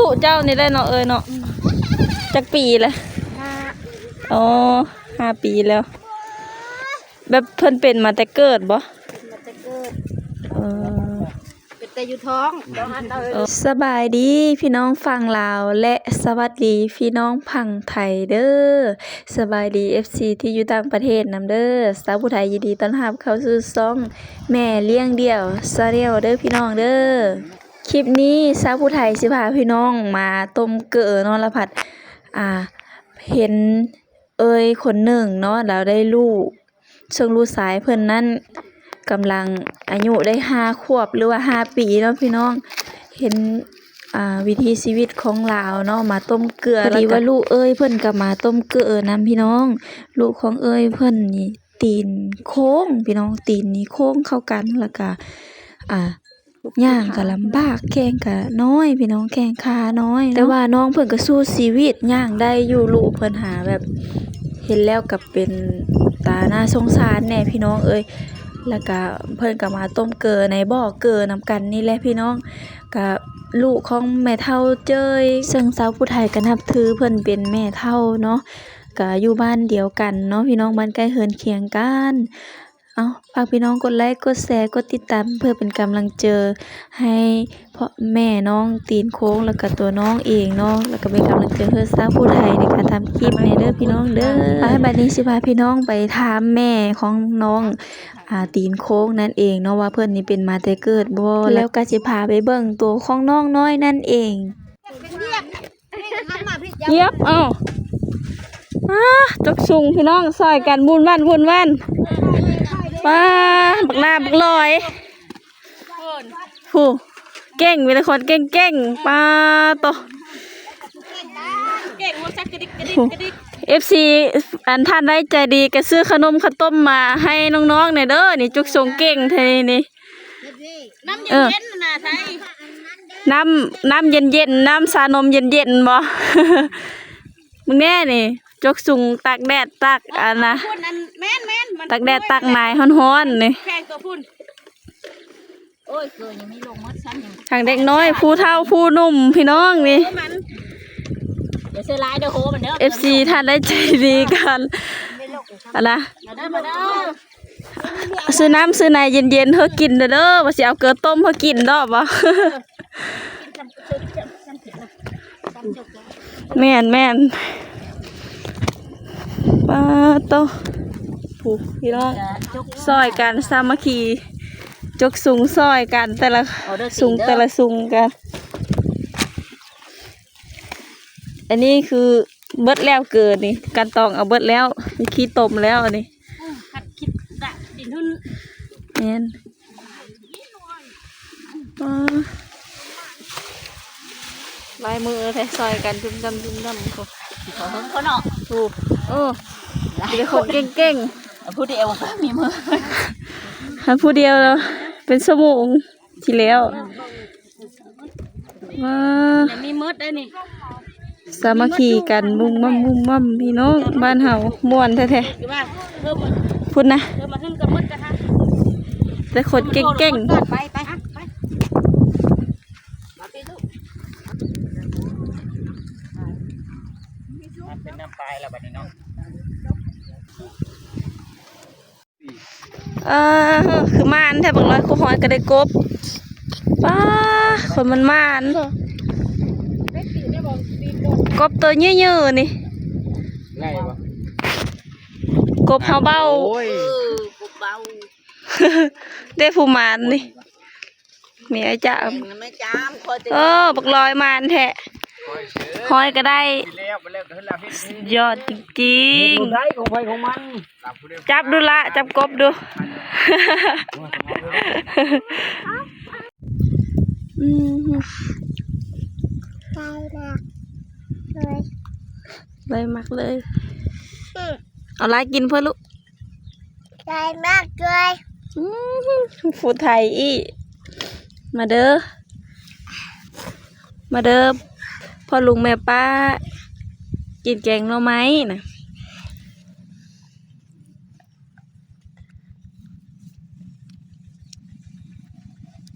ຕຸເຈົ້ານີ້ແຫຼະເນາະເອີຍເນາະ. ອືມ ຈັກປີແລ້ວ? ຫ້າ ອໍ ຫ້າປີແລ້ວ. ແບບເພິ່ນເປັນມາແຕ່ເກີດບໍ່? ມາແຕ່ເກີດ. ເອີ ເປັນແຕ່ຢູ່ທ້ອງ. ສະບາຍດີພີ່ນ້ອງຝັ່ງລາວ ແລະ ສະຫວັດດີພີ່ນ້ອງຝັ່ງໄທເດີ. ສະບາຍດີເອັຟຊີທີ່ຢູ່ຕ່າງປະເທດນຳເດີ. ສາວຜູ້ໄທຍິນດີຕ້ອນຮັບເຂົ້າສູ່ຊ່ອງແມ່ລ້ຽງດ່ຽວ Channel ເດີພີ່ນ້ອງເດີ. ຄລິບນີ້ສາວຜູ້ໄທຊິພາພີ່ນ້ອງມາຕົ້ມເກີເນາະ ລະພັດ ອ່າ ເຫັນເອີຍຄົນໜຶ່ງເນາະ ລາວໄດ້ລູກ ເຊິ່ງລູກຊາຍເພິ່ນນັ້ນກຳລັງອາຍຸໄດ້ຫ້າຂວບ ຫຼືວ່າຫ້າປີເນາະພີ່ນ້ອງ. ເຫັນ ອ່າ ວິຖີຊີວິດຂອງລາວເນາະ ມາຕົ້ມເກືອ ພໍດີວ່າລູກເອີຍເພິ່ນກໍມາຕົ້ມເກືອນຳພີ່ນ້ອງ. ລູກຂອງເອີຍເພິ່ນນີ້ຕີນໂຄ້ງພີ່ນ້ອງ ຕີນນີ້ໂຄ້ງເຂົ້າກັນ ແລ້ວກໍ ອ່າ ຍ່າງກໍລຳບາກ ແຂ້ງກໍນ້ອຍພີ່ນ້ອງ ແຂ້ງຂານ້ອຍເນາະ. ແຕ່ວ່ານ້ອງເພິ່ນກໍສູ້ຊີວິດຍ່າງໄດ້ຢູ່ ລູກເພິ່ນຫາແບບເຫັນແລ້ວກໍເປັນຕາໜ້າສົງສານແດ່ພີ່ນ້ອງເອີຍ. ແລ້ວກໍເພິ່ນກໍມາຕົ້ມເກີໃນບໍ່ເກີນຳກັນນີ້ແຫຼະພີ່ນ້ອງ. ກໍລູກຂອງແມ່ເຖົ້າເຈີຍ ເຊິ່ງຊາວຜູ້ໄທກໍນັບຖືເພິ່ນເປັນແມ່ເຖົ້າເນາະ ກໍຢູ່ບ້ານດຽວກັນເນາະພີ່ນ້ອງ ບ້ານໃກ້ເຮືອນຄຽງກັນ. ເອົາ ຝາກພີ່ນ້ອງກົດໄລ ກົດແຊ ກົດຕິດຕາມ ເພື່ອເປັນກຳລັງເຈີໃຫ້ພໍ່ແມ່ນ້ອງຕີນໂຄ້ງ ແລ້ວກໍຕົວນ້ອງເອງເນາະ ແລ້ວກໍເປັນກຳລັງເຈີໃຫ້ສາວຜູ້ໄທໃນການທຳຄລິບແດ່ເດີພີ່ນ້ອງເດີ. ໄປ ບັດນີ້ຊິພາພີ່ນ້ອງໄປຖາມແມ່ຂອງນ້ອງ ອ່າ ຕີນໂຄ້ງນັ້ນເອງເນາະ ວ່າເພິ່ນນີ້ເປັນມາແຕ່ເກີດບໍ່ ແລ້ວກໍຊິພາໄປເບິ່ງຕົວຂອງນ້ອງນ້ອຍນັ້ນເອງ. ຢຽບ ເອົ້າ ອາ ຈົກສູງພີ່ນ້ອງ ຊ່ອຍກັນວຸ້ນວັ້ນວຸ້ນວັ້ນ. ປາ ບັກໜ້າບັກຫຼອຍ ຜູ້ເກັ່ງ ມີແຕ່ຄົນເກັ່ງໆ. ປາໂຕ ເກັ່ງບໍ່ຈັກກະດິກກະດິກກະດິກ. ເອັຟຊີ ອັນທ່ານໃດໃຈດີກໍຊື້ຂະໜົມເຂົ້າຕົ້ມມາໃຫ້ນ້ອງໆແດ່ເດີ. ນີ້ຈົກສູງເກັ່ງແທ້ນີ້. ນ້ຳເຢັນໆນະ ໃສ່ ນ້ຳ ນ້ຳເຢັນໆ ນ້ຳຊານົມເຢັນໆບໍ່? ມຶງແນ່ນີ້ ຈົກສູງຕາກແດດຕາກອັນນະ ຕາກແດດຕາກໜາຍຮ້ອນໆນີ້. ແຂງຕົວພຸ້ນ ໂອ້ຍ ເກີຍັງມີລົງໝົດຊັ້ນ ທັງເດັກນ້ອຍ ຜູ້ເຖົ້າ ຜູ້ໜຸ່ມ ພີ່ນ້ອງນີ້. ຢ່າໃສ່ຫຼາຍເດີ ໂຫມັນເດີ. ເອັຟຊີ ທ່ານໃດໃຈດີກັນ ອັນນະ ມາເດີ ມາເດີ. ຊື້ນ້ຳຊື້ໃນເຢັນໆ ເຮີກິນເດີ ວ່າຊິເອົາເກີຕົ້ມເຮີກິນດອກບໍ່? ແມ່ນໆ ປາໂຕ ຜູ້ພີ່ນ້ອງ ຊ່ອຍກັນສາມັກຄີ ຈົກສູງຊ່ອຍກັນ ແຕ່ລະສູງແຕ່ລະສູງກັນ. ອັນນີ້ຄືເບິດແລ້ວເກີນີ້ ກັນຕອງເອົາເບິດແລ້ວ ມີຂີ້ຕົມແລ້ວອັນນີ້. ອືມ ຄັດຄິດດະດິນທຶນ ແມ່ນ ອໍ ຫຼາຍມືແທ້ ຊ່ອຍກັນຈຸ່ມຈ້ຳຈຸ່ມຈ້ຳ. ໂອ້ ເຂົາເນາະ ໂອ້ ເອີ ມີແຕ່ຄົນເກັ່ງໆ ຜູ້ດຽວມີມື ຄັນຜູ້ດຽວເນາະ ເປັນຊົ່ວໂມງ ທີ່ແລ້ວ ວ້າ ມີໝົດໄດ໋ນີ້ ສາມັກຄີກັນ ມຸ້ມໝ້ຳ ມຸ້ມໝ້ຳ ພີ່ນ້ອງບ້ານເຮົາ ມ່ວນແທ້ໆ. ພຸ້ນນະ ແຕ່ຄົນເກັ່ງໆ. ມາເປັນນ້ຳປາຍແລ້ວບັດນີ້ເນາະ. ເອີ ຄືໝານແທ້ບັກລອຍ ຄູຮອຍກໍໄດ້ກົບ. ປ້າ ຄົນມັນໝານ ກົບໂຕເຍີ້ໆນີ້ ໄດ້ບໍ່? ກົບເຮົາເບົາ ໂອ້ຍ ເອີ ກົບເບົາ ເດ້ຜູ້ໝານນີ້. ແມ່ຈາມ ແມ່ຈາມ ເອີ ບັກລອຍມານແທ້ ຮອຍກໍໄດ້ ຍອດຈິງໆ. ຈັບດູລະ ຈັບກົບດູ. ອືມ ໄດ້ມາກເລີຍ ໄດ້ມາກເລີຍ. ອືມ ເອົາຫຼາຍກິນເພິ່ນລູກ. ໄດ້ມາກເລີຍ. ອືມ ຜູ້ໄທອີກ ມາເດີ ມາເດີ ພໍ່ລຸງແມ່ປ້າ ກິນແກງໜໍ່ໄມ້ນະ.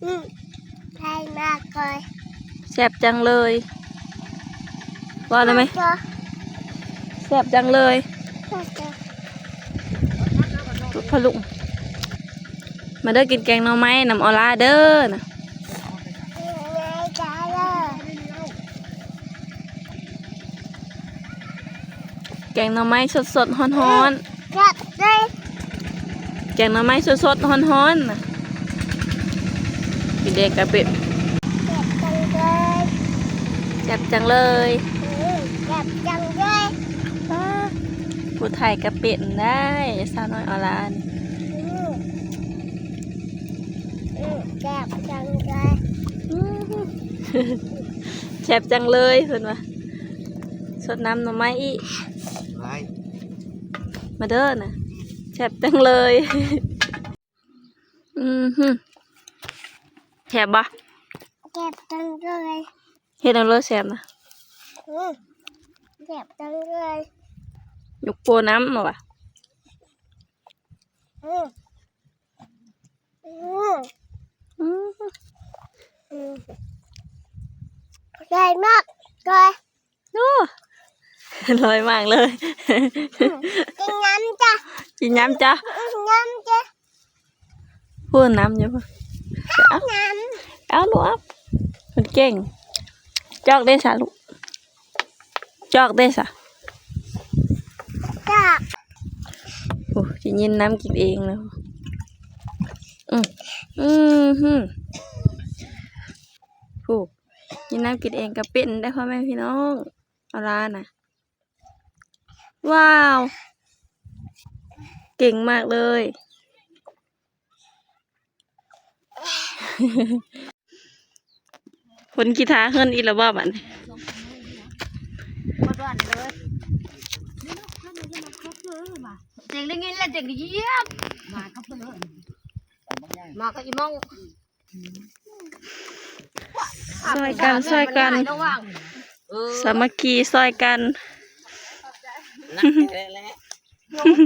ອືມ ໄດ້ມາກເລີຍ ແຊບຈັງເລີຍ. ວ່າໄດ້ໄໝ? ແຊບຈັງເລີຍ ແຊບຈັງ ພະລຸງ. ມາເດີ ກິນແກງໜໍ່ໄມ້ນຳອອລາເດີນະ. ແກງໜໍ່ໄມ້ສົດໆ ຮ້ອນໆ ແຊບເລີຍ ແກງໜໍ່ໄມ້ສົດໆ ຮ້ອນໆ ນະ. ກິນແດງກະເປັດ ແຊບຈັງເລີຍ ແຊບຈັງເລີຍ. ອືມ ແຊບຈັງເລີຍ. ປ້າ ຜູ້ໄທກະເປັນໄດ໋ ສາວນ້ອຍອອລານ. ອືມ ອືມ ແຊບຈັງເລີຍ ອືມ ແຊບຈັງເລີຍ ເພິ່ນວ່າ. ສົດນ້ຳໜໍ່ໄມ້ອີກ ມາເດີນະ ແຊບຈັງເລີຍ. ອືມ ແຊບບໍ່? ແຊບຈັງເລີຍ ເຮັດເອົາໂລດແຊບນະ. ອືມ ແຊບຈັງເລີຍ ຍົກໂປ້ນ້ຳມາວ່າ. ອືມ ອືມ ອືມ ອືມ ໃຫຍ່ມາກເລີຍ. ໂອ້ ລອຍມາກເລີຍ. ອືມ ກິນນ້ຳຈ້ະ ກິນນ້ຳຈ້ະ ກິນນ້ຳຈ້ະ. ເພິ່ນນ້ຳຢູ່ ນ້ຳ ເອົາລູກ ເອົາ ມັນເກັ່ງ. ຈອກເດ້ສະລູກ ຈອກເດ້ສະ ຈອກ. ໂອ້ ຊິຍິນນ້ຳກິນເອງແລ້ວ. ອືມ ອືມ ໂອ້ ຍິນນ້ຳກິນເອງກະເປັນໄດ໋ ພໍ່ແມ່ພີ່ນ້ອງ. ເອົາລານະ ວ້າວ ເກັ່ງມາກເລີຍ. ຄົນຂີ້ທາເຮືອນອີກແລ້ວບໍ່ບາດນີ້? ໝົດວັນເລີຍ ເຈັງໄດ້ຍິນແລ້ວ ເຈັງກະຢຽບ ມາກັບອີ່ມອງ. ຊ່ອຍກັນ ຊ່ອຍກັນ ສາມັກຄີຊ່ອຍກັນ.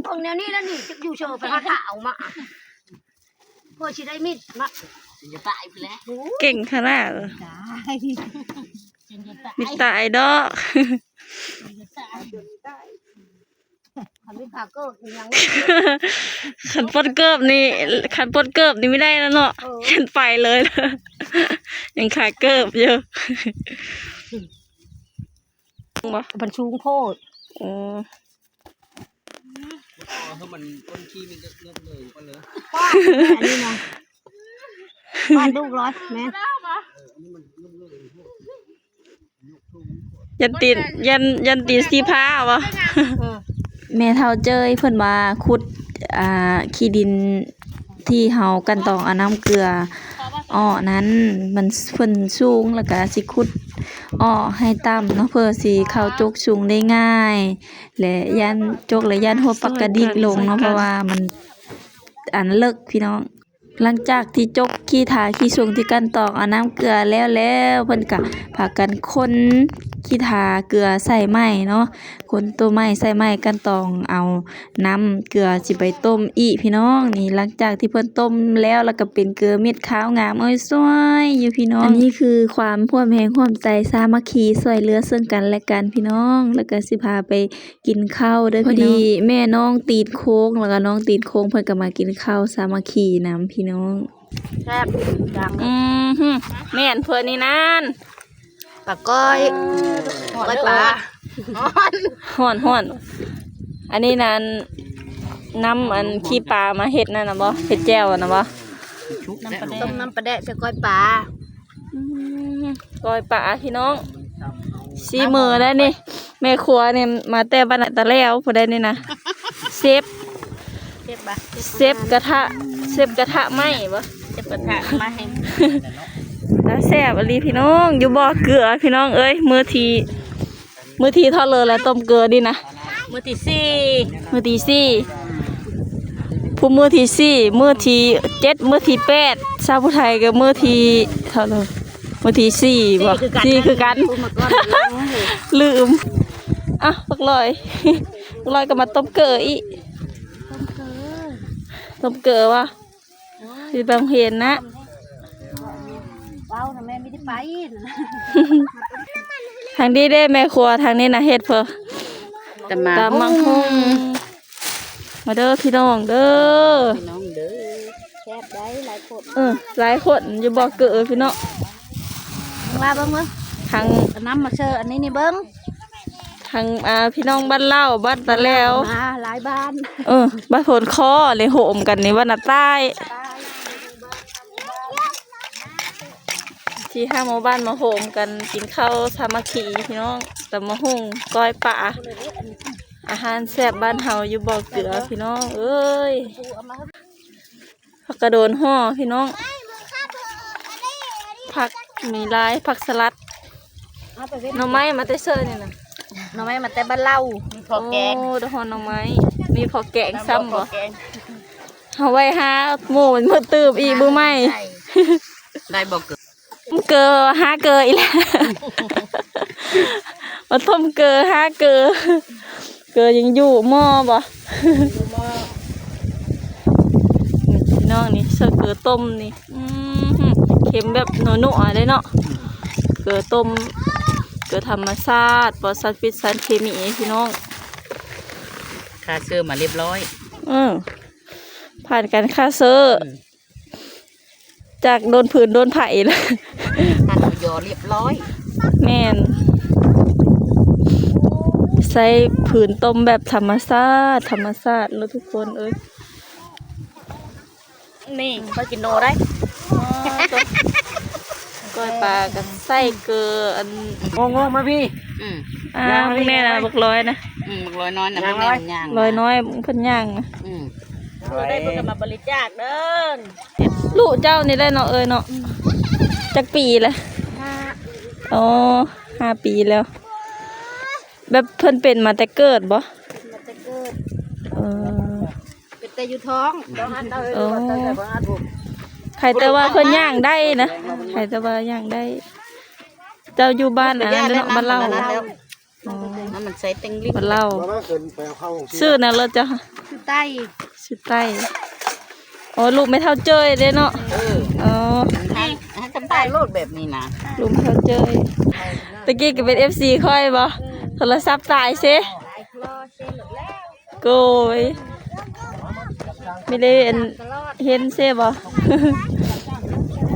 ຂອງແນວນີ້ລະນີ້ ຢູ່ເຊີໄປຫາຖ້າເອົາມາ ພໍຊິໄດ້ມີດມາ ເກັ່ງຂະໜາດ ມີຕາຍດອກ. ຄັນມີຂາເກີບອີ່ຫຍັງ ຄັນປົດເກີບນີ້ ຄັນປົດເກີບນີ້ບໍ່ໄດ້ແລ້ວເນາະ ເອີ ຄັນໄປເລີຍ ຍັງຂາເກີບຢູ່ ບໍ່ ມັນສູງໂພດ. ເອີ ເອີ ມັນຕົ້ນຂີ້ມັນກໍເລີ່ມເລີຍກ່ອນເລີຍ ອັນນີ້ນະ ບາດລູກຮ້ອຍແມ່ນ ເອີ ອັນນີ້ມັນເລີ່ມເລີຍໂພດ. ຢ້ານຕີນ ຢ້ານ ຢ້ານຕີນສີຟ້າບໍ່? ເອີ ແມ່ເຖົ້າເຈີຍເພິ່ນວ່າຂຸດ ອ່າ ຂີ້ດິນທີ່ເຮົາກັ່ນຕອງເອົານ້ຳເກືອເອາະນັ້ນ ມັນ ເພິ່ນສູງ ແລ້ວກະຊິຂຸດເອາະໃຫ້ຕ່ຳເນາະ ເພື່ອຊິເຂົ້າຈົກສູງໄດ້ງ່າຍ ແລະ ຢ້ານຈົກ ແລະ ຢ້ານຫົວປາກກະດິກລົງເນາະ ເພາະວ່າມັນ ອັນ ເລິກພີ່ນ້ອງ. ຫຼັງຈາກທີ່ຈົກຂີ້ທາຂີ້ຊຸງທີ່ກັ່ນຕອງເອົານ້ຳເກືອແລ້ວແລ້ວ ເພິ່ນກະພາກັນຂົນຂີ້ທາເກືອໃສ່ໄມ້ເນາະ ຂົນໂຕໄມ້ໃສ່ໄມ້ກັ່ນຕອງເອົານ້ຳເກືອຊິໄປຕົ້ມອີກພີ່ນ້ອງ. ນີ້ຫຼັງຈາກທີ່ເພິ່ນຕົ້ມແລ້ວ ແລ້ວກະເປັນເກືອເມັດຂາວງາມ ໂອ້ຍ ສວຍຢູ່ພີ່ນ້ອງ. ອັນນີ້ຄືຄວາມຮ່ວມແຮງຮ່ວມໃຈສາມັກຄີຊ່ວຍເຫຼືອເຊິ່ງກັນແລະກັນພີ່ນ້ອງ ແລ້ວກະຊິພາໄປ ກິນເຂົ້າເດີພີ່ນ້ອງ. ພໍດີແມ່ນ້ອງຕີນໂຄ້ງ ແລ້ວກະນ້ອງຕີນໂຄ້ງເພິ່ນກະມາກິນເຂົ້າສາມັກຄີນຳພີ່ນ້ອງ. ແຊບຈັງ ອືມ ແມ່ນເພິ່ນນີ້ນັ້ນ ປາກ້ອຍ ເອີ ກ້ອຍປາ ຮ້ອນ ຮ້ອນ ຮ້ອນ. ອັນນີ້ນັ້ນ ນຳອັນຂີ້ປາມາເຮັດນັ້ນນະບໍ່? ເຮັດແຈ່ວນະບໍ່? ຕົ້ມນ້ຳປາແດກໃສ່ກ້ອຍປາ. ອືມ ກ້ອຍປາພີ່ນ້ອງ ສີມືໄດ້ນີ້ ແມ່ຄົວນີ້ມາແຕ່ບ້ານຕາແລ້ວຜູ້ໃດນີ້ນະ ເຊຟ ເຊຟກະທະ ເຊຟກະທະໄມ້ບໍ່? ເຊຟກະທະໄມ້ ຕາແຊບອີ່ຫຼີພີ່ນ້ອງ ຢູ່ບໍ່ເກືອພີ່ນ້ອງເອີຍ ມື້ທີ່ ມື້ທີເທົ່າເລີແລ້ວຕົ້ມເກືອນີ້ນະ? ມື້ທີສີ່ ມື້ທີສີ່ ຜູ້ມື້ທີສີ່ ມື້ທີເຈັດ ມື້ທີແປດ ຊາວຜູ້ໄທກໍມື້ທີເທົ່າເລີ ມື້ທີສີ່ບໍ່? ສີ່ຄືກັນ ສີ່ຄືກັນ ລືມ. ອ່ະ ບັກລອຍ ບັກລອຍກໍມາຕົ້ມເກີອີກ ຕົ້ມເກີ ຕົ້ມເກີວ່າ ໂອ້ຍ ຊິໄປໂຮງຮຽນນະ ເວົ້ານະແມ່ ມີແຕ່ໄປ ນ້ຳມັນ ທາງນີ້ເດ້ແມ່ຄົວ ທາງນີ້ນະເຮັດເພິ່ນ ຕຳໝາກ ຕຳໝາກຫຸ່ງ ຫຸ່ງ ມາເດີພີ່ນ້ອງເດີ ພີ່ນ້ອງເດີ ແຊບໄດ໋ ຫຼາຍຄົນ ເອີ ຫຼາຍຄົນຢູ່ບໍ່ເກີພີ່ນ້ອງ ເບິ່ງລາເບິ່ງເບິ່ງ ທາງ ເອົານ້ຳມາເຊີອັນນີ້ນີ້ເບິ່ງ ທາງ ອ່າ ພີ່ນ້ອງບ້ານເລົ່າ ບ້ານຕາແລວ ມາຫຼາຍບ້ານ ເອີ ບ້ານໂພນຄໍ່ນີ້ໂຮມກັນນີ້ ບ້ານນາໃຕ້ ໃຕ້ ທີ່ຫ້າໝູ່ບ້ານມາໂຮມກັນກິນເຂົ້າສາມັກຄີພີ່ນ້ອງ ຕຳໝາກຫຸ່ງ ກ້ອຍປາ ອາຫານແຊບບ້ານເຮົາຢູ່ບໍ່ເກືອພີ່ນ້ອງເອີຍ ຜັກກະໂດນຫໍ່ພີ່ນ້ອງ ຜັກມີຫຼາຍ ຜັກສະຫຼັດ ໜໍ່ໄມ້ມາແຕ່ເຊີນີ້ນະ ໜໍ່ໄມ້ມາແຕ່ບ້ານເລົ່າ ມີພໍແກງ ໂອ້ ດອກຫໍ່ໜໍ່ໄມ້ ມີພໍແກງຊ້ຳບໍ່ ເຮົາໄວ້ຫາໝູ່ມື້ຕື່ມອີກມື້ໃໝ່ ໄດ້ບໍ່ເກີ ເກີຫາເກີອີກແລ້ວ ມາຕົ້ມເກີຫາເກີ ເກີຍັງຢູ່ໝໍ້ບໍ່ ຢູ່ໝໍ້ ນີ້ພີ່ນ້ອງນີ້ ເສີເກີຕົ້ມນີ້ ອືມ ເຄັມແບບນົວໆເດ້ເນາະ ເກີຕົ້ມ ເກີທຳມະຊາດ ປອດສານພິດສານເຄມີພີ່ນ້ອງ ຂ້າເຊີມາລຽບຮ້ອຍ ເອີ ຜ່ານການຂ້າເຊີ ອືມ ຈາກໂດນຜືນໂດນໄຜລະ ທ່ານກໍຢໍລຽບຮ້ອຍ ແມ່ນ ໃຊ້ຜືນຕົ້ມແບບທຳມະຊາດ ທຳມະຊາດເລີຍທຸກຄົນເອີຍ ນີ້ຂ້ອຍກິນໂນໄດ້ ອໍ ກ້ອຍປາກໍໃສ່ເກືອອັນ ງົງໆມາພີ້ ອືມ ອ່າ ເບິ່ງແນ່ນະ ບັກລອຍນະ ອືມ ບັກລອຍນ້ອຍນະ ເບິ່ງແນ່ ມັນຍ່າງ ລອຍນ້ອຍເພິ່ນຍ່າງນະ ອືມ ເພິ່ນໄດ້ເພິ່ນກໍມາບໍລິຈາກເດີ ລູກເຈົ້ານີ້ແຫຼະເນາະເອີຍເນາະ ອືມ ຈັກປີແລ້ວ? ຫ້າ ອໍ ຫ້າປີແລ້ວ ແບບເພິ່ນເປັນມາແຕ່ເກີດບໍ່? ເປັນມາແຕ່ເກີດ ເອີ ເປັນແຕ່ຢູ່ທ້ອງ ອໍ ໃຜແຕ່ວ່າເພິ່ນຍ່າງໄດ້ນະ ໃຜແຕ່ວ່າຍ່າງໄດ້ ເຈົ້າຢູ່ບ້ານອັນນັ້ນເນາະ ບ້ານເລົ່າ ອໍ ມັນໃຊ້ແຕ່ງລິ້ນ ບ້ານເລົ່າ ຊື່ແນວເລີດເຈົ້າ ຊື່ໄຕ້ ຊື່ໄຕ້ ອໍ ລູກແມ່ເຖົ້າເຈີຍເດ້ເນາະ ເອີ ອໍ ໃຫ້ ໃຫ້ສຳພາດໂລດແບບນີ້ນະ ລູກແມ່ເຖົ້າເຈີຍ ຕະກີ້ກໍເປັນເອັຟຊີຂ້ອຍບໍ່ ໂທລະສັບຕາຍເຊ ໂກຍ ມີໄດ້ອັນເຫັນເຊບໍ່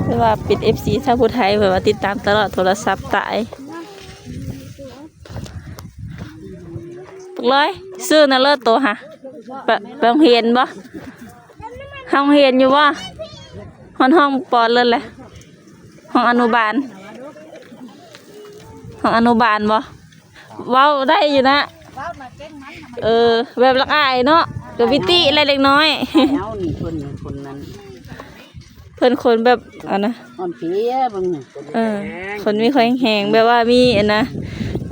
ຄືວ່າເປັນເອັຟຊີຊາວຜູ້ໄທ ແບບວ່າຕິດຕາມຕະຫຼອດ ໂທລະສັບຕາຍ ບັກລອຍ ຊື້ນະເລີດໂຕຫະ ໄປ ໄປໂຮງຮຽນບໍ່? ເຮົາຮຽນຢູ່ບໍ່? ຮອດຫ້ອງປອນເລີດແຫຼະ ຫ້ອງອະນຸບານ ຫ້ອງອະນຸບານບໍ່? ເວົ້າໄດ້ຢູ່ນະ ເອີ ແບບລະອາຍເນາະ ກໍມີຕິແຫຼະເດັກນ້ອຍ ເຮົານີ້ເພິ່ນຄົນນັ້ນ ເພິ່ນຄົນແບບອັນນະ ອ່ອນເພຍເບິ່ງ ເອີ ຄົນມີແຮງ ແບບວ່າມີອັນນະ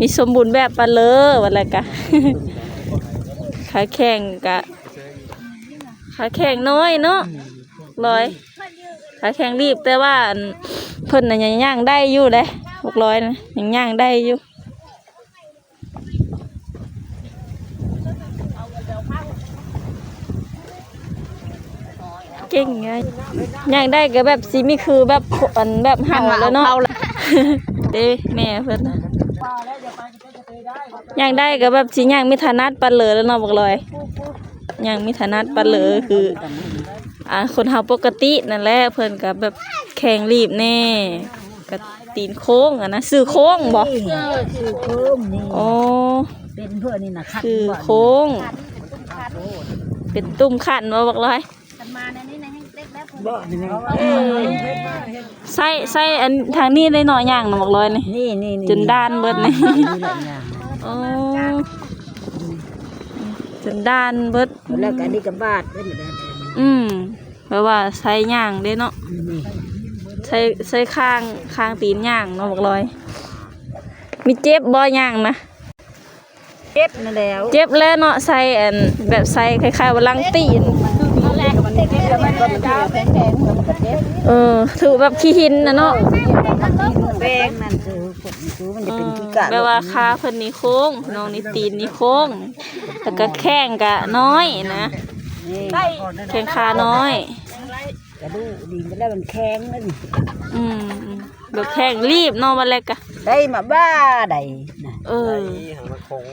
ມີສົມບູນແບບປານເລີ ວ່າແລ້ວກະ ຂາແຂງກະ ຂາແຂງນ້ອຍເນາະ ລອຍ ຂາແຂງລີບ ແຕ່ວ່າອັນ ເພິ່ນນະຍັງຍ່າງໄດ້ຢູ່ເດ້ ບັກລອຍນະ ຍັງຍ່າງໄດ້ຢູ່ ເກັ່ງໄງ ຍ່າງໄດ້ກໍແບບຊິມີຄືແບບ ອັນ ແບບເຮົາແລ້ວເນາະ ເດ້ ແມ່ເພິ່ນນະ ຍ່າງໄດ້ກໍແບບຊິຍ່າງມີຖະໜັດປານເລີແລ້ວເນາະ ບັກລອຍ ຍ່າງມີຖະໜັດປານເລີ ຄື ອ່າ ຄົນເຮົາປົກກະຕິນັ້ນແຫຼະ ເພິ່ນກໍແບບແຂງລີບແດ່ ກະຕີນໂຄ້ງຫັ້ນນະ ຊື່ໂຄ້ງບໍ່? ເອີ ຊື່ໂຄ້ງນີ້ ອໍ ເປັນເພິ່ນນີ້ນະ ຄັນ ຊື່ໂຄ້ງ ເປັນຕຸ່ມຄັນບໍ່ ບັກລອຍ? ຄັນມາໃນນີ້ນະ ແຮງເຕັກແລ້ວ ບໍ່ ນີ້ ອືມ ໃຊ້ ໃຊ້ອັນທາງນີ້ໄດ້ເນາະ ຍ່າງນຳບັກລອຍນີ້ ນີ້ໆໆ ຈົນດ້ານເບິດນີ້ ນີ້ແຫຼະຍ່າງ ອໍ ຈົນດ້ານເບິດ ແລ້ວກໍອັນນີ້ກໍບາດເບິດ ອືມ ແບບວ່າໃຊ້ຍ່າງເດ້ເນາະ ໃຊ້ ໃຊ້ຂ້າງ ຂ້າງຕີນຍ່າງເນາະ ບັກລອຍ ມີເຈັບບໍ່ຍ່າງນະ? ເຈັບນັ້ນແຫຼ້ວ ເຈັບແລ້ວເນາະ ໃສ່ອັນ ແບບໃສ່ຄ້າຍໆວ່າຫຼັງຕີນ ເອີ ຖືແບບຂີ້ຫີນນະເນາະ ແປງນັ້ນຄື ຄືມັນຈະເປັນຂີ້ກາ ແບບວ່າຂາເພິ່ນນີ້ໂຄ້ງ ນ້ອງນີ້ຕີນນີ້ໂຄ້ງ ແລ້ວກໍແຂ້ງກໍນ້ອຍນະ ແຂ້ງຂານ້ອຍ ກະດູກດີແລ້ວມັນແຂງເລີຍ ອືມ ແບບແຂງລີບເນາະ ບັດແລກກະ ໄດ້ມາບ້າໃດນະ ເອີ ໄດ້ຫາງມັນຄົງ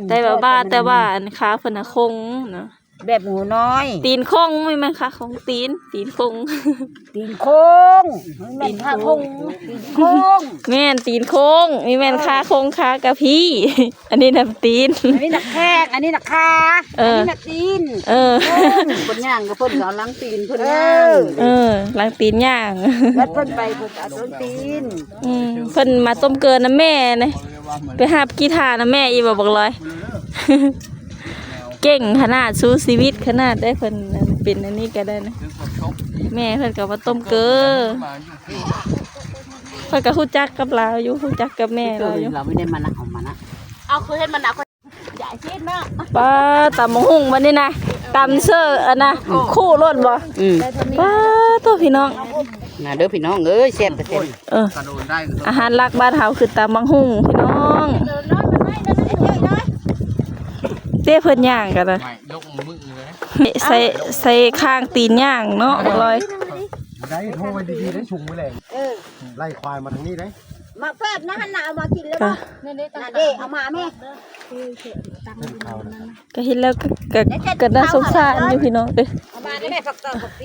ໄດ້ມາບ້າ ແຕ່ວ່າອັນຂາເພິ່ນນະຄົງນະ ແບບງູນ້ອຍ ຕີນຄົງ ບໍ່ແມ່ນຂາຄົງ ຕີນ ຕີນຄົງ ຕີນໂຄ້ງ ແມ່ນຂາຄົງ ຕີນໂຄ້ງ ແມ່ນຕີນໂຄ້ງ ນີ້ແມ່ນຂາຄົງ ຂາກະພີ ອັນນີ້ນະຕີນ ອັນນີ້ນະແຂ້ງ ອັນນີ້ນະຂາ ເອີ ອັນນີ້ນະຕີນ ເອີ ຄົງ ເພິ່ນຍ່າງກໍເພິ່ນກໍເອົາຫຼັງຕີນເພິ່ນຍ່າງ ເອີ ຫຼັງຕີນຍ່າງ ແລ້ວເພິ່ນໄປເພິ່ນກໍເອົາຕົ້ນຕີນ ອືມ ເພິ່ນມາຕົ້ມເກີນນຳແມ່ນະ ໄປຫາບກີ່ທ້ານຳແມ່ອີກບໍ່ບັກລອຍ ເກັ່ງຂະໜາດ ສູ້ຊີວິດຂະໜາດໄດ໋ ເພິ່ນເປັນອັນນີ້ກໍໄດ້ນະ ແມ່ເພິ່ນກໍມາຕົ້ມເກີ ເພິ່ນກໍຮູ້ຈັກກັບລາວຢູ່ ຮູ້ຈັກກັບແມ່ລາວຢູ່ ລາວບໍ່ໄດ້ມານະ ເອົາມານະ ເອົາຄືເຮັດມານະ ຢາຍຊິນເນາະ ປ້າ ຕຳບັກຫຸ່ງບັດນີ້ນະ ຕຳເສີອັນນະ ໂອ້ ຄູ່ໂລດບໍ່ ອືມ ປ້າ ໂທ້ ພີ່ນ້ອງ ມາເດີພີ່ນ້ອງເອີຍ ແຊບແທ້ ເອີ ອາຫານຫຼັກບ້ານເຮົາຄືຕຳບັກຫຸ່ງພີ່ນ້ອງ ເດ້ເພິ່ນຍ່າງກັນນະ ໃສ່ ໃສ່ຂ້າງຕີນຍ່າງເນາະ ລອຍ ໄດ້ ໂທໄວ້ດີໆ ໄດ້ ຊຸງໄວ້ແລ້ວ ເອີ ໄລ່ຄວາຍມາທາງນີ້ເດ້ ມາເປີດນະຫັ້ນນະ ເອົາມາກິນແລ້ວບໍ່ ນັ້ນເດ້ ເອົາມາແມ່ ກໍເຫັນແລ້ວກໍ ກໍໜ້າສົງສານຢູ່ພີ່ນ້ອງເອີຍ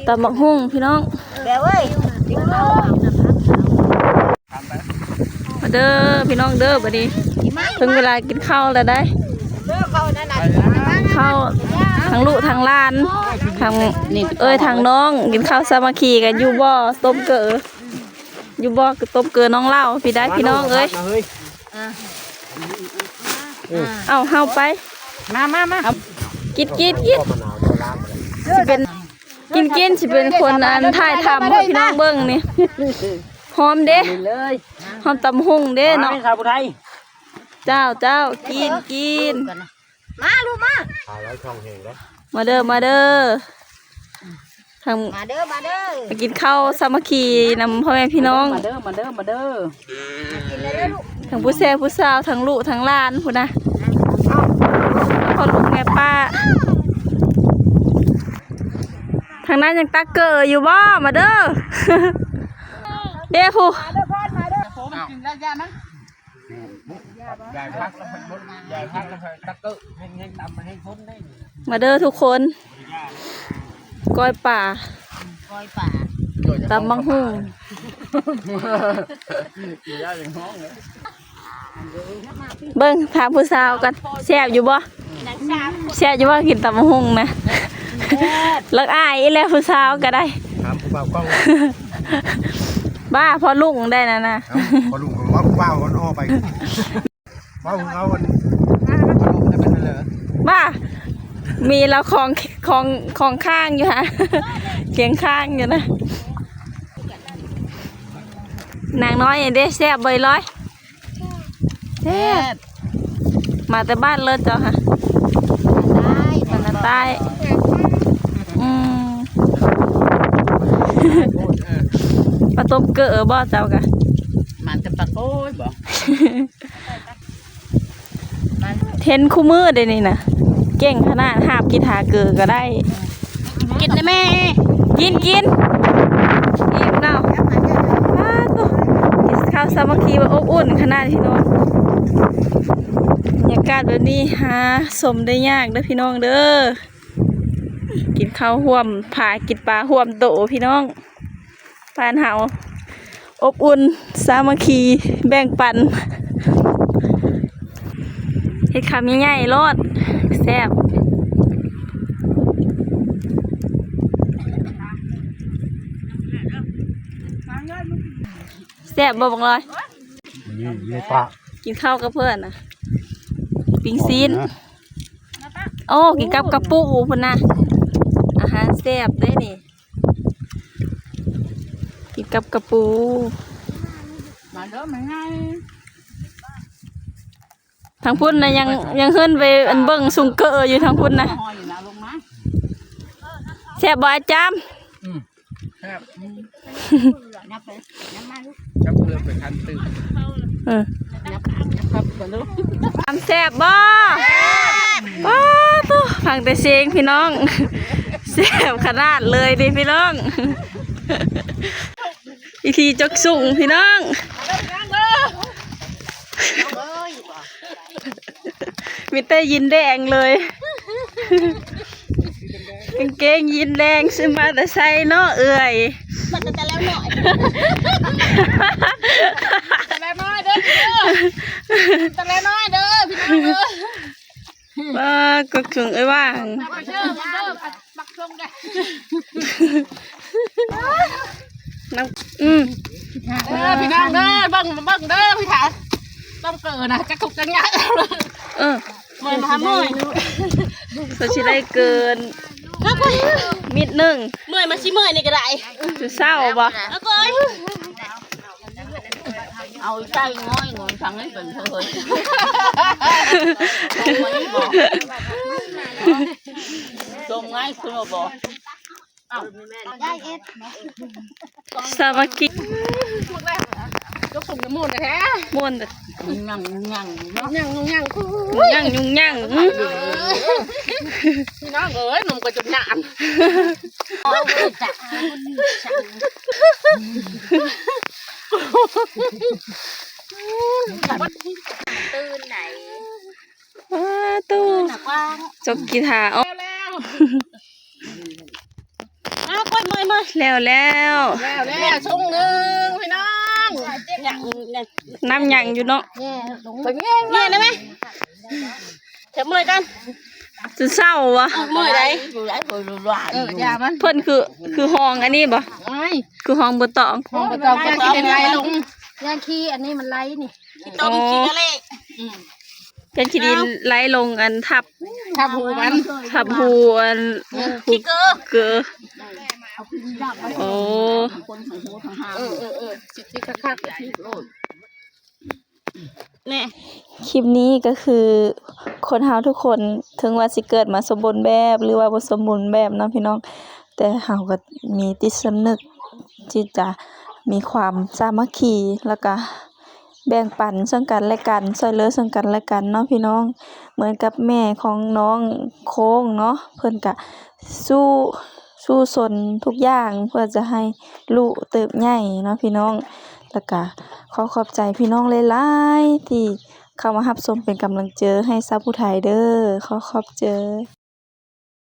ຕຳບັກຫຸ່ງພີ່ນ້ອງ ແບເອີຍ ມາເດີພີ່ນ້ອງເດີ ບັດນີ້ເຖິງເວລາກິນເຂົ້າແລ້ວໄດ໋ ເຂົ້າທັງລູກທັງຫຼານ ທັງເອີຍ ທັງນ້ອງ ກິນເຂົ້າສາມັກຄີກັນຢູ່ບໍ່ ຕົ້ມເກີ ຢູ່ບໍ່ ຕົ້ມເກີນ້ອງເລົ່າ ພີ່ໄດ໋ພີ່ນ້ອງເອີຍ ເອົາ ເຮົາໄປ ມາ ມາ ມາ ກິນ ກິນ ກິນ ຊິເປັນ ກິນ ກິນ ຊິເປັນຄົນອັນຖ່າຍທຳໃຫ້ພີ່ນ້ອງເບິ່ງນີ້ ຫອມເດ້ ຫອມຕຳຫຸ່ງເດ້ເນາະ ເຈົ້າ ເຈົ້າ ກິນ ກິນ ມາລູກມາ ມາເດີ ມາເດີ ທາງ ມາເດີ ມາເດີ ມາກິນເຂົ້າສາມັກຄີນຳພໍ່ແມ່ພີ່ນ້ອງ ມາເດີ ມາເດີ ມາເດີ ກິນເດີລູກ ທັງຜູ້ແຊຜູ້ສາວ ທັງລູກທັງຫຼານພຸ້ນນະ ພໍ່ລູກແມ່ປ້າ ທາງນັ້ນຍັງຕັກເກີຢູ່ບໍ່ ມາເດີ ເດ້ຜູ້ ມາເດີ ມາເດີ ຢາຍພັກ ຢາຍພັກ ຕັກເກີ ແຮງ ແຮງຕຳ ແຮງຄົນໄດ້ ມາເດີທຸກຄົນ ກ້ອຍປາ ກ້ອຍປາ ຕຳບັກຫຸ່ງ ກິນຢາກຍັງຮ້ອງເລີຍ ເບິ່ງຖາມຜູ້ສາວກ່ອນ ແຊບຢູ່ບໍ່ ແຊບຢູ່ບໍ່ ກິນຕຳບັກຫຸ່ງນະ ແຊບ ລັກອາຍອີກແລ້ວ ຜູ້ສາວກໍໄດ້ ຖາມຜູ້ບ່າວກ້ອງ ບ້າ ພໍ່ລຸງໄດ້ນັ້ນນະ ເອົ້າ ພໍ່ລຸງກໍວ່າຜູ້ບ່າວມັນອອກໄປ ເວົ້າເອົາອັນ ບໍ່ ມີລາວຂອງ ຂອງ ຂອງຄ້າງຢູ່ຫະ ຄຽງຄ້າງຢູ່ນະ ນາງນ້ອຍເດ້ ແຊບບໍ່ອີຫຼອຍ ແຊບ ມາແຕ່ບ້ານເລີດເຈົ້າຫະ ມາແຕ່ໃຕ້ ອືມ ມາຕົ້ມເກີບໍ່ເຈົ້າກະ ມາແຕ່ປາກໂກຍບໍ່ ເຫັນຄູ່ມື້ເດນີ້ນະ ເກັ່ງຂະໜາດ ຫາບກິນຫາເກີກໍໄດ້ ກິນນະແມ່ ກິນ ກິນ ອີ່ມເນາະ ປາດໂທ້ ກິນເຂົ້າສາມັກຄີແບບອົບອຸ່ນຂະໜາດພີ່ນ້ອງ ບັນຍາກາດແບບນີ້ຫາຊົມໄດ້ຍາກເດີພີ່ນ້ອງເດີ ກິນເຂົ້າຮ່ວມ ພາກິນປາຮ່ວມໂຕພີ່ນ້ອງ ບ້ານເຮົາອົບອຸ່ນສາມັກຄີແບ່ງປັນ ເຮັດຄຳໃຫຍ່ໆໂລດ ແຊບ ແຊບບໍ່ບັກລອຍ? ນີ້ ນີ້ປາ ກິນເຂົ້າກັບເພິ່ນນະ ປີ້ງຊີ້ນ ໂອ້ ກິນກັບກະປູພຸ້ນນະ ອາຫານແຊບເດ້ນີ້. ກິນກັບກະປູ ມາເດີແມ່ໃຫຍ່ ທາງພຸ້ນນະ ຍັງ ຍັງເຮີ້ນໄປອັນເບິ່ງຊຸງເກີຢູ່ທາງພຸ້ນນະ ແຊບບໍ່ອາຈານ? ອືມ ແຊບ ອືມ ຍັບໄປ ຍັບມາລູກ ຈັບເຮືອໄປຄັນຕື່ມ ເອີ ຍັບ ຍັບກັບກ່ອນລູກ ຕຳແຊບບໍ່? ແຊບ ວ້າໂທ້ ຟັງແຕ່ສຽງພີ່ນ້ອງ ແຊບຂະໜາດເລີຍເດ້ພີ່ນ້ອງ ວິທີຈົກສຸງພີ່ນ້ອງ ມາເດີ ມາເດີ ມີແຕ່ຢີນແດງເລີຍ ກາງເກງຢີນແດງ ຊື້ມາແຕ່ໃສເນາະເອື້ອຍ? ມາແຕ່ແລ້ວໜ້ອຍ ແຕ່ແລ້ວໜ້ອຍເດີ ແຕ່ແລ້ວໜ້ອຍເດີ ພີ່ນ້ອງເອີຍ. ປາກ ກົກເຖິງເອື້ອຍວ່າງ ມາເດີ ມາເດີ ບັກຊົງເດີ ນຳ ອືມ ເດີ ພີ່ນ້ອງເດີ ເບິ່ງ ເບິ່ງເດີ ພີ່ຖາ ຕ້ອງເກີນນະ ຈັກທຸກຈັກຍາກ ເອີ ເມື່ອຍມາຫາເມື່ອຍ ເພິ່ນຊິໄດ້ເກີນ ເອົາໄປ ມິດໜຶ່ງ ເມື່ອຍມາຊິເມື່ອຍນີ້ກໍໄດ້ ຊິເຊົ້າບໍ່ ເອົາໄປ. ເອົາໃຈງອຍງອຍທາງນີ້ເປັນເພິ່ນ ຊົງງ່າຍຄືບໍ່ ສາມັກຄີ ຍົກສົມນ້ຳມົນແທ້ ມ່ວນ ຍັງຍັງເນາະ ຍັງຍັງ ຍັງຍັງ ພີ່ນ້ອງເອີຍ ໜຸ່ມກໍຈົນຍານ ຕື່ນໄດ໋ ອ້າ ຕູ້ ຕື່ນນະກວ້າງ ຈົກກີ່ຖ້າອອກ ແລ້ວ ອ້າ ກ້ອຍເມື່ອຍ ເມື່ອຍ ແລ້ວ ແລ້ວ ແລ້ວ ແລ້ວ ຊົງໜຶ່ງ ພີ່ນ້ອງ ຍັງ ນ້ຳຍັງຢູ່ເນາະ ແຍ່ລົງ ແຍ່ໄດ້ໄໝ? ແຖມເມື່ອຍກັນ ຊິເຊົ້າວະ ເມື່ອຍໃດ ເອີ ຢ່າມັນ ເພິ່ນຄື ຄືຫ້ອງອັນນີ້ບໍ່? ໂອ້ຍ ຄືຫ້ອງບໍ່ຕອງ ຫ້ອງບໍ່ຕອງ ຢ້ານຂີ້ດິນໄຫຼລົງ ຢ້ານຂີ້ອັນນີ້ມັນໄຫຼນີ້ ຂີ້ຕົມ ອໍ ຂີ້ກະເລະ ອືມ ຢ້ານຂີ້ດິນໄຫຼລົງ ອັນ ທັບ ທັບຫູມັນ ທັບຫູອັນ ເອີ ຫູ ຂີ້ເກີ ເກີ ເອີ ໂອ້ ເອີ ເອີ ເອີ ຊິ ຊິຄັກໆ ແນ່ ຄລິບນີ້ກໍຄື ຄົນເຮົາທຸກຄົນ ເຖິງວ່າຊິເກີດມາສົມບູນແບບ ຫຼືວ່າບໍ່ສົມບູນແບບເນາະພີ່ນ້ອງ ແຕ່ເຮົາກໍມີຈິດສຳນຶກທີ່ຈະມີຄວາມສາມັກຄີ ແລ້ວກະແບ່ງປັນເຊິ່ງກັນແລະກັນ ຊ່ວຍເຫຼືອເຊິ່ງກັນແລະກັນເນາະພີ່ນ້ອງ. ເໝືອນກັບແມ່ຂອງນ້ອງໂຄ້ງເນາະ ເພິ່ນກະສູ້ ສູ້ຊົນທຸກຢ່າງເພື່ອຈະໃຫ້ລູກເຕີບໃຫຍ່ເນາະພີ່ນ້ອງ. ແລ້ວກະຂໍຂອບໃຈພີ່ນ້ອງຫຼາຍໆ ທີ່ເຂົ້າມາຮັບຊົມເປັນກຳລັງເຈີໃຫ້ຊາວຜູ້ໄທເດີ. ຂໍຂອບໃຈ.